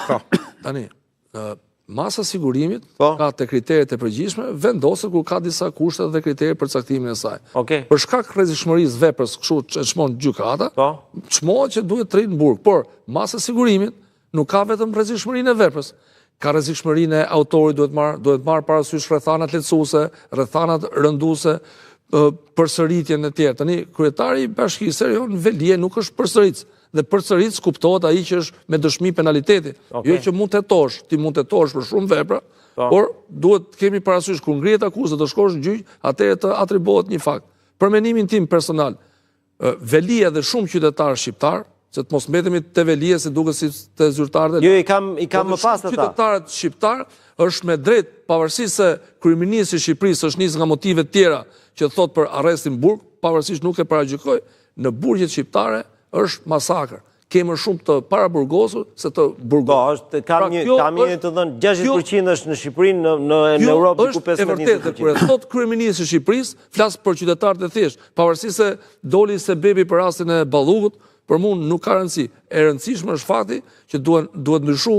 Po. Tani, masa e sigurimit po. ka te kriteret e përgjithshme, vendoset kur ka disa kushte dhe kritere për caktimin e saj. Okej. Për shkak rrezikshmërisë veprës, kështu e çmon gjykata, po. çmohet që duhet të rrinë në burg, por masa e sigurimit nuk ka vetëm rrezikshmërinë e veprës. Ka rrezikshmërinë e autorit, duhet marrë, duhet marrë parasysh rrethanat lehtësuese, rrethanat rënduese, përsëritjen e tjerë. Tani kryetari i bashkisë Erion Veliaj nuk është përsëritës. Dhe përsëritës kuptohet ai që është me dëshmi penaliteti. Okay. Jo që mund të hetosh, ti mund të hetosh për shumë vepra, po. por duhet të kemi parasysh kur ngrihet akuza të shkosh në gjyq, atëherë të atribuohet një fakt. Për mendimin tim personal, Veliaj dhe shumë qytetarë shqiptarë, se të mos mbetemi te Veliaj se duket si te zyrtarët e Jo, i kam i kam po më pas ata. Qytetarët shqiptarë është me drejt, pavarësisht se kryeministri i Shqipërisë është nisë nga motive të tjera që thotë për arrestin burg, pavarësisht nuk e paragjykoj, në burgjet shqiptare është masakër. Ke më shumë të paraburgosur se të burgosur. Po, është kam pra, një kam një të dhënë 60% është në Shqipëri, në në në Europë diku 15%. Është e vërtetë kur e thotë kryeministri i Shqipërisë, flas për qytetarët e thjeshtë, pavarësisht se doli sebebi për rastin e Ballukut, për mua nuk ka rëndësi. E rëndësishme është fakti që duhen duhet ndryshu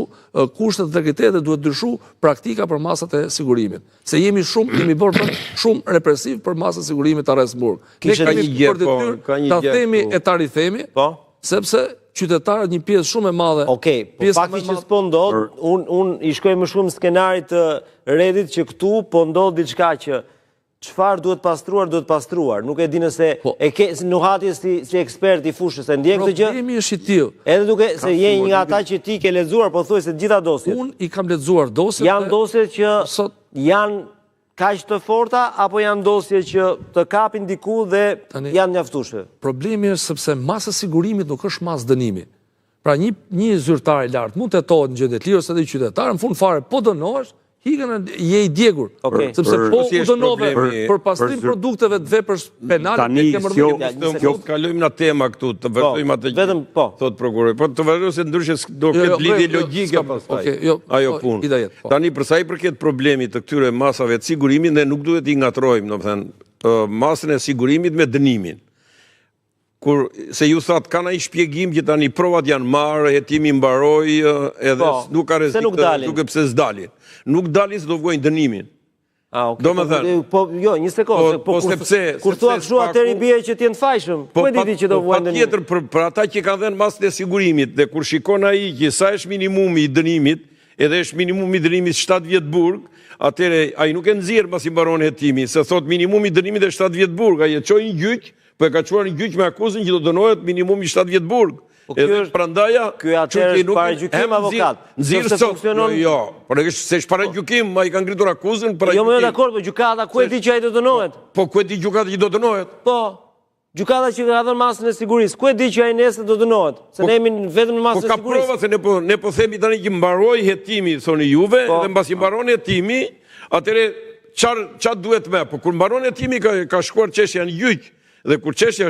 kushtet dhe kriteret, duhet ndryshu praktika për masat e sigurimit. Se jemi shumë, jemi bërë vend shumë represiv për masat e sigurimit arrest në burg. Ne kemi një gjë, për po, detyrë ka një ta gjë themi këtu. e ta rithemi, Po. sepse qytetarët një pjesë shumë e madhe. Okej, po pjesë fakti më e që madhe- s'po ndodh, un un i shkoj më shumë skenarit të Redit që këtu po ndodh diçka që çfarë duhet pastruar, duhet pastruar. Nuk e di nëse Po. e ke si nuhatje si si ekspert i fushës, e ndjen këtë gjë? Problemi është i tillë. Edhe duke se je një nga ata që ti ke lexuar pothuajse të gjitha dosjet. Unë i kam lexuar dosjet. Janë dhe dosje që sot janë kaq të forta apo janë dosje që të kapin diku dhe Tani- janë mjaftueshme? Problemi është sepse masa e sigurimit nuk është masë dënimi. Pra një një zyrtar i lartë mund të hetohet në gjendje të lirë ose edhe një qytetar, në fund fare po dënohesh, ikën je i djegur. Okej. Sepse Për- po si u është dënove problemi- për pastrim për zyr- produkteve të veprës penale, Tani, e ke kjo- mërë Kjo kalojmë në tema këtu, të vazhdojmë atë që vetëm, po. Thot prokurori. Po të vazhdojmë se ndryshe do Jo, ketë jo, lidhje jo, jo, logjike s'kam- pastaj. okej, jo, ajo po, punë. Idajet, po. Tani për sa i përket problemit të këtyre masave të sigurimit, ne nuk duhet i ngatrojmë, domethënë, ë, masën e sigurimit me dënimin. Kur se ju thatë ka ndonjë shpjegim që tani provat janë marrë, hetimi mbaroi, ë, edhe Po, nuk ka pse rrezik nuk të- dalin? duke pse s'dalin. Nuk dalin se do vuajnë dënimin. Ah, okay. Do me thënë- Po, jo, një sekondë, Po- se po, po kur, sepse- kur sepse thua kështu spaku- atëherë i bie që të jenë të fajshëm. Ku e di ti që do po, vuajnë dënimin? Patjetër për, për ata që kanë dhënë masën e sigurimit dhe kur shikon ai që sa është minimumi i dënimit, edhe është minimumi i dënimit 7 vjet burg, atëherë ai nuk e nxjerr pasi mbaron hetimi, se thot minimumi i dënimit është 7 vjet burg, ai e çoi në gjyq, po e ka çuar në gjyq me akuzën që do dënohet minimumi 7 vjet burg. Po ky Edhe është- prandaja, ky atëherë kështu që është nuk- paragjykim, e, nxirr- avokat. Nxirr Nëse sot, funksionon- jo, jo, por është se është paragjykim, ai ka ngritur akuzën Jo, paragjykim. më jo dakord, po gjykata ku e di që ai do dënohet? Po ku e di gjykata që do dënohet? Po. Gjykata që ka dhënë masën e sigurisë, ku e di që ai nesër do dënohet? Se ne jemi vetëm në Po masën e ka sigurisë. prova se ne po ne po themi tani që mbaroi hetimi, thoni juve, Po. dhe mbasi mbaron hetimi, atëre çar ça duhet më? Po kur mbaron hetimi ka ka shkuar çështja në gjyq dhe kur çështja